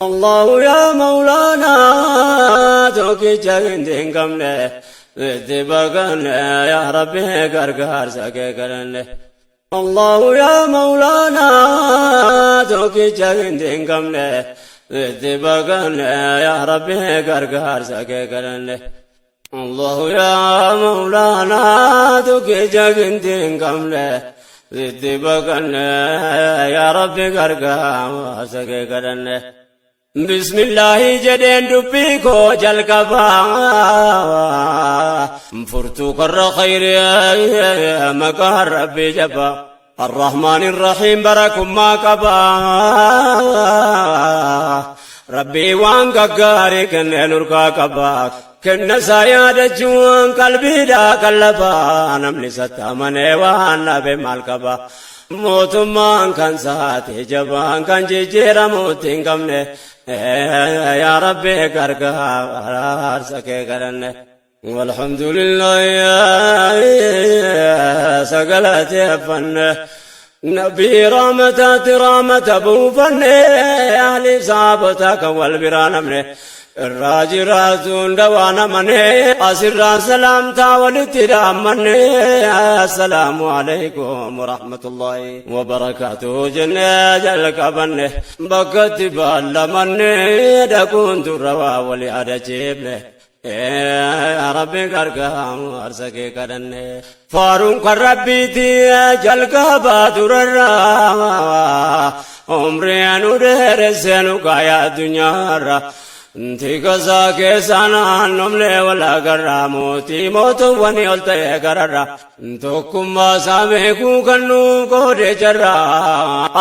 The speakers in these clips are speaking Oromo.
Allahu yaa Mawlaanaa tokkicha hindi hin qabne itti baqanne yaa Rabbi gargaarsa kee kadhanne. Allahu yaa Mawlaanaa tokkicha hindi hin qabne itti baqanne yaa Rabbi gargaarsa kee kadhanne. Allahu yaa Mawlaanaa tokkicha hindi hin qabne itti baqanne yaa Rabbi gargaarsa kee kadhanne. Bismillaahi jedheen dubbii koo jalqabaa furtuu karra khayrii maqaa Rabbii jabaa Arrahmaan Irrahiim barakummaa qabaa Rabbii waan gaggaarii kennee nurkaa qabaa kenna isaa yaadachuun qalbiidhaa qallabaa namni isatti amanee waan dhabe maal qaba mootummaan kan saate jabaan kan jijjiiramuutti hin qabne yaa Rabbi gargaarsa kee kadhanne. Walhamdulillah sagalateeffanne nabii rahmataatti rahmata buufanne ahli saabota kan wal biraa namne irraa jiraatu hunda waan amane asirraa salaamtaa walitti dhaammanne assalaamu alaikum warahmatullahi wabarakaatuhu jennee jalqabanne bakkatti baallamanne dhaquun dura waa wali adachiifne Rabbi gargaarsa kee kadhanne faaruun kan Rabbiiti jalqabaa durarraa umrii nu dheeresse nu kaaya addunyaarra Tikasaa keessa naannomne wal agarra mootii mootuwwanii ol ta'e gararra tokkummaa isaa beekuu kan nuuf qoode jarra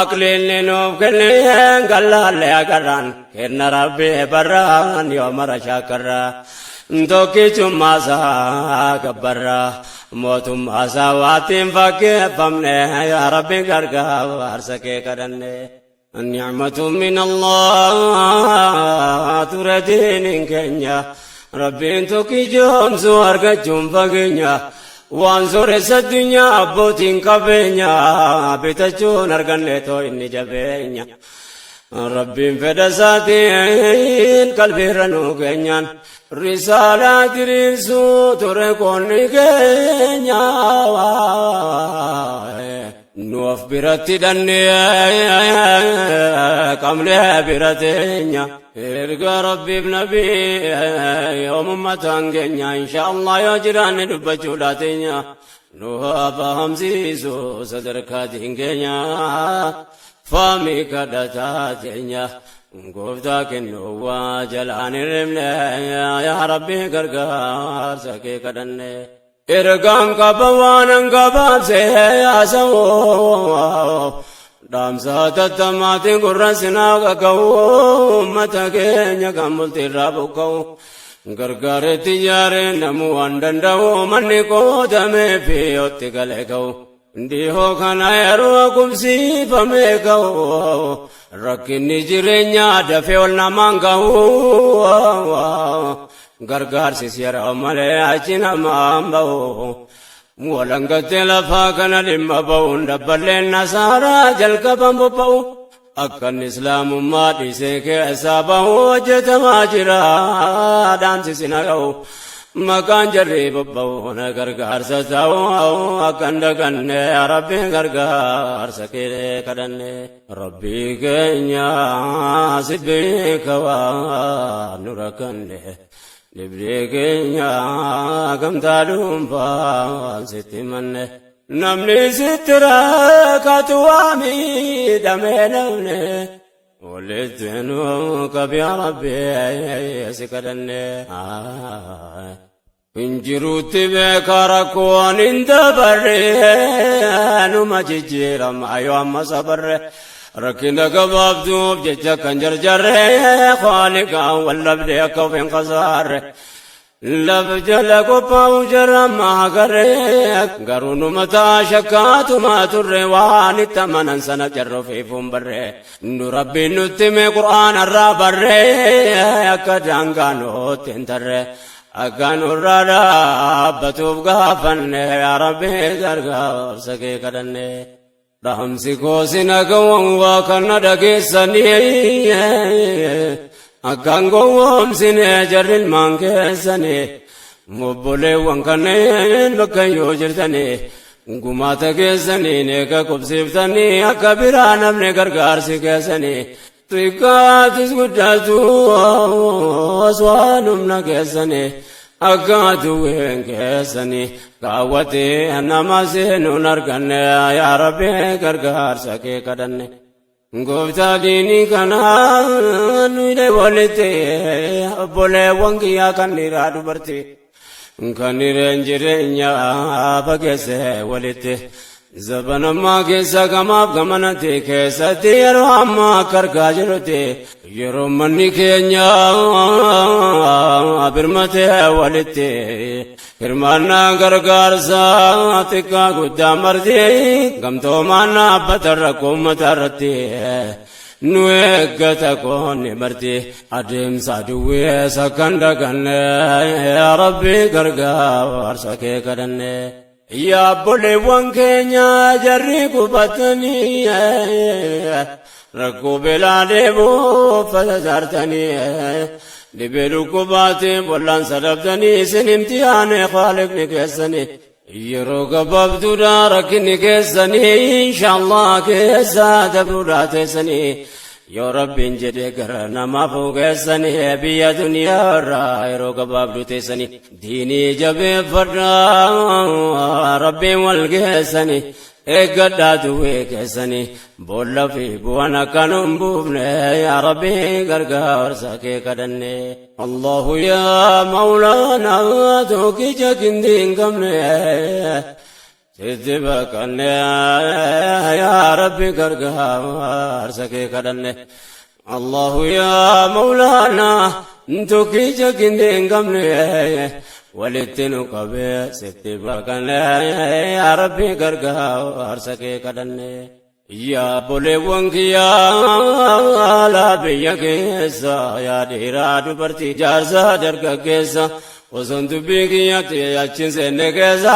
aqliinni nuuf kenne gallaalle agarraan kenna Rabbi barraan yoo mara shaakarra tokkichummaa isaa gabbarra mootummaa isaa waattiin fakkeeffamne yaa Rabbi gargaarsa kee kadhanne. Ni'matu min Allah ture diiniin keenya Rabbiin tokkichoomsu argachuun fageenya waan sooressa addunyaa abbootiin qabeenya bitachuun arganne too inni jabeenya. Rabbiin fedha isaatiin qalbiirra nuu keenyaan risaalaa diriirsuu ture qoonni keenya. Nu of biratti dhannee qabnee bira teenya erga Rabbiif nabii yoomummataan keenya insha Allah yoo jiraanne dubbachuudha teenya nu haa fahamsiisu sadarkaatiin keenya faamii kadhataa teenya gooftaa kennuu waa jalaan hirribne yaa Rabbii gargaarsa kee kadhanne. Ergaan qaba waanan gabaabsee haasa'u dhaamsa tattamaatiin gurra sinaa qaqa'u uummata keenya kan bultiirraa buqqa'u gargaaretti ijaaree namuu waan danda'u manni qoodamee fi yotti galee ga'u. Dhihoo kana yeroo qubsiifamee ka'u rakkinni jireenyaa dafee ol namaan ga'u gargaarsis yeroo malee achi namaan ba'u. Walangattee lafaa kana dhimma ba'uun dabballeen nasaaraa jalqaban bobba'u. Akkan islaamummaa dhiisee keessaa bahu hojjetamaa jira dhaamsi na ga'u. Maqaan jarri bobba'u na gargaarsa ta'u akkan daganne Rabbiin gargaarsa kee kadhanne. Rabbii keenya si beeka waan nu rakkanne. Dhibdee keenya gamtaa dhuunfaan sitti manne. Namni sitti rakkatu waa miidhamee namni walitti nu qabi yaa Rabbi si kadhanne. Injiruutti beeka rakkoon hin dabarre numa jijjiirama yoo amma sabarre rakkina gabaabduuf jecha kan jarjarre khaaliqaan wal dhabde akka of hin kasaarre. Lafa jala qophaa'u jarama agarree garuu nu mataa shakkaatuma turre waan itti amanan sana jarra ofiifuun barree nu rabbiin nutti hime qur'aana irraa barree akka daangaa nutti hin tarre akka nurraa dhaabbatuuf gaafanne yaa rabbi gargaarsa kee kadhanne. Dhaamsi koo sin hagawwan waa kana dhageessanii, akkaan gowwoomsine jarri ilmaan keessanii. Obboleewwan kanneen bakka yoo jirtanii, gumaata keessaniin eega qubsiiftanii, akka biraa namni gargaarsi keessanii xiqqaatis guddatus waan humna keessanii akka aduwween keessanii kaawwatee nama seenuun arganne. Yaa Rabbi, gargaarsa kee kadhanne. Gooftaa diinii kanaa nuyi walitti, obboleewwan kiyyaa kan dhiiraa dubartii kan hireen jireenya fageesse walitti, zabanammaa keessa gamaaf gamanatti keessatti, yeroo ammaa akka argaa jirutti, yeroo manni keenya birmatee walitti hirmaannaa gargaarsaa xiqqaa guddaa marti gamtoomaan dhaabbata rakkoo uummata irratti nu eeggata qoonni marti, adeemsa duwweessa kan daganne. Yaa Rabbi, gargaarsa kee kadhanne. Yaa obboleewwan keenya jarri qubatanii, rakkoo beelaa deebuu fasasaartanii, dhibee dhukkubaatiin wallaansa dhabdanii, isin imtihaane Khaaliqni keessanii. Yeroo gabaabduudha rakkinni keessanii, inshaallah keessa dabruudha teessanii, yoo Rabbiin jedhe gara namaaf keessanii biyya duniyaa irraa yeroo gabaabduu teessanii. Diinii jabeeffadhaa, Rabbiin wal geessanii eeggadhaa, duwwee keessanii boolla fi bu'aan akka nun buufne. Yaa Rabbi, gargaarsa kee kadhanne. Allahu yaa Mawlaana, tokkicha kindii hin qabne, sitti baqanne. Yaa Rabbi, gargaarsa kee kadhanne. Allahu yaa Mawlaana, tokkicha kindii hin qabne, walitti nu qabee sitti baqanne. Yaa Rabbi, gargaarsa kee kadhanne. Yaa obboleewwan kiyyaa laa biyya keessa, yaa dhiiraa dubartii, jaarsaa dargaggeessa, osoon dubbii kiyyatti achiin seenne keessa,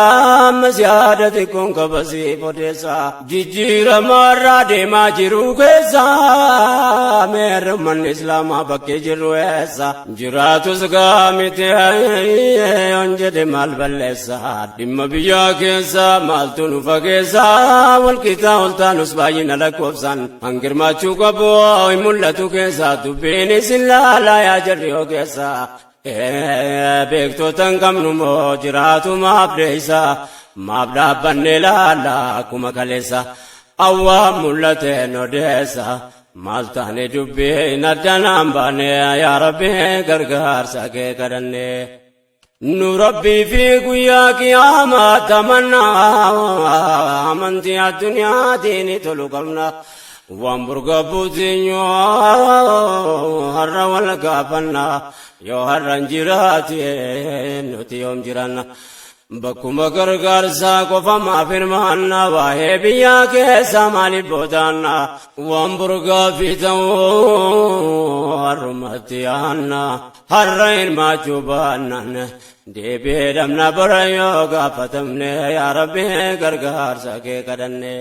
ammas yaada xiqqoon qabasii odeessa. Jijjiirama irraa deemaa jiru keessa, meerri ummanni Islaamaa bakkee jirru eessa? Jiraatus gaamiti yoon jedhe maal balleessa? Dhimma biyyaa keessa maaltu nu fageessa? Walqixaa ol taanus baay'ina lakkoofsaan hangirmaachuu qabu hin mul'atu keessa. Dubbiin isin laalaa yaa jarri yoo keessa. Beektota hin qabnu moo jiraatu maaf deessa? Maaf dhaabbanne laalla akkuma kaleessa? Awwaa mul'ateen odeessa. Maal taane dubbiin addanaan baane? Yaa Rabbi, gargaarsa kee kadhanne. Nu Rabbii fi guyyaa qiyaamaa tamannaa, amantii addunyaatiin tolu qabna. Waan burga buutinyoo har'a wal gaafanna, yoo har'a hin jiraate nuti yoom jiranna? Bakkuma gargaarsaa qofa maaf hirmaanna? Waa'ee biyyaa keessa maaliif boodaanna? Waan burgaa fi ta'uu har'umatti yaanna. Har'a hirmaachuu baannaan deebi'ee dhabna bara yoo gaafatamne. Yaa Rabbi, gargaarsa kee kadhanne.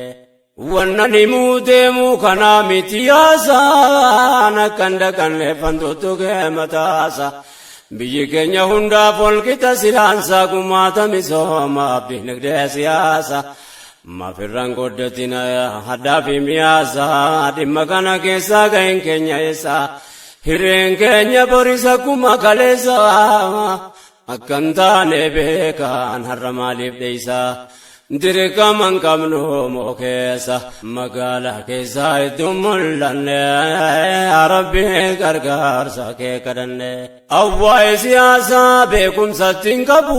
Wanna himuu deemuu kanaa miti yaasaan, akkan dhaqanne fantuutu kee mataasa. Biyyi keenya hundaaf walqixa silaansaa, gumaata misoomaaf dinagdee siyaasa. Maafirraan goddatina haddaa fi miyaasa? Dhimma kana keessaa ga'een keenya eessa? Hireen keenya boris akkuma kaleessa akkan taane beekaan har'a maaliif dheeysa? Dirqama hin qabnu moo keessa magaalaa keessaa iddoon mul'anne? Yaa Rabbi, gargaarsa kee kadhanne. Awwaa'ee siyaasaa beekumsatti hin qabu.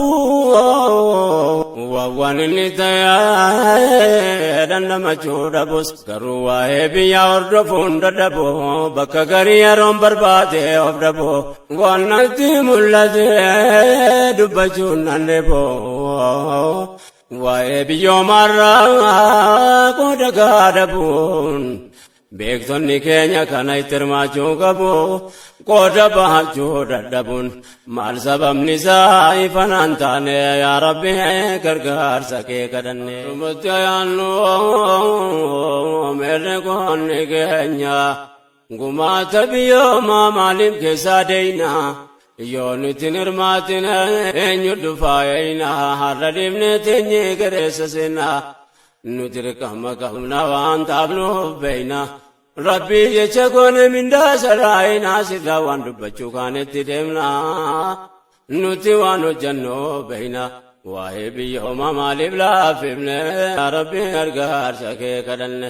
Waan inni ta'ee dhandhamachuu dhabus, garuu waa'ee biyyaa hordofuun dadhabu, bakka garii yeroon barbaade of dhabu, waan natti mul'ate dubbachuun nan dhibu. Waa'ee biyyoomaarraa qooda gaadabuun. Beektonni keenya kana itti hirmaachuu qabu. Qooda bahachuu dadhabuun maal sababni isaa ifanaan taane? Yaa Rabbi, gargaarsa kee kadhanne. Dhumatti ayaannu meerre qoonni keenya gumaata biyyoomaa maaliif keessaa deeyna? Yoo nuti hin hirmaatin eenyu dhufaa eeyna? Har'a dhiibne teenyee gareessa seenaa. Nu dirqama qabna waan taafnuuf beeyna. Rabbii jecha goone mindaa saraayinaa sirraa waan dubbachuu kaanetti deemna. Nuti waan hojjennu beeyna. Waa'ee biyyooma maaliif laaffifne? Yaa Rabbi, gargaarsa kee kadhanne.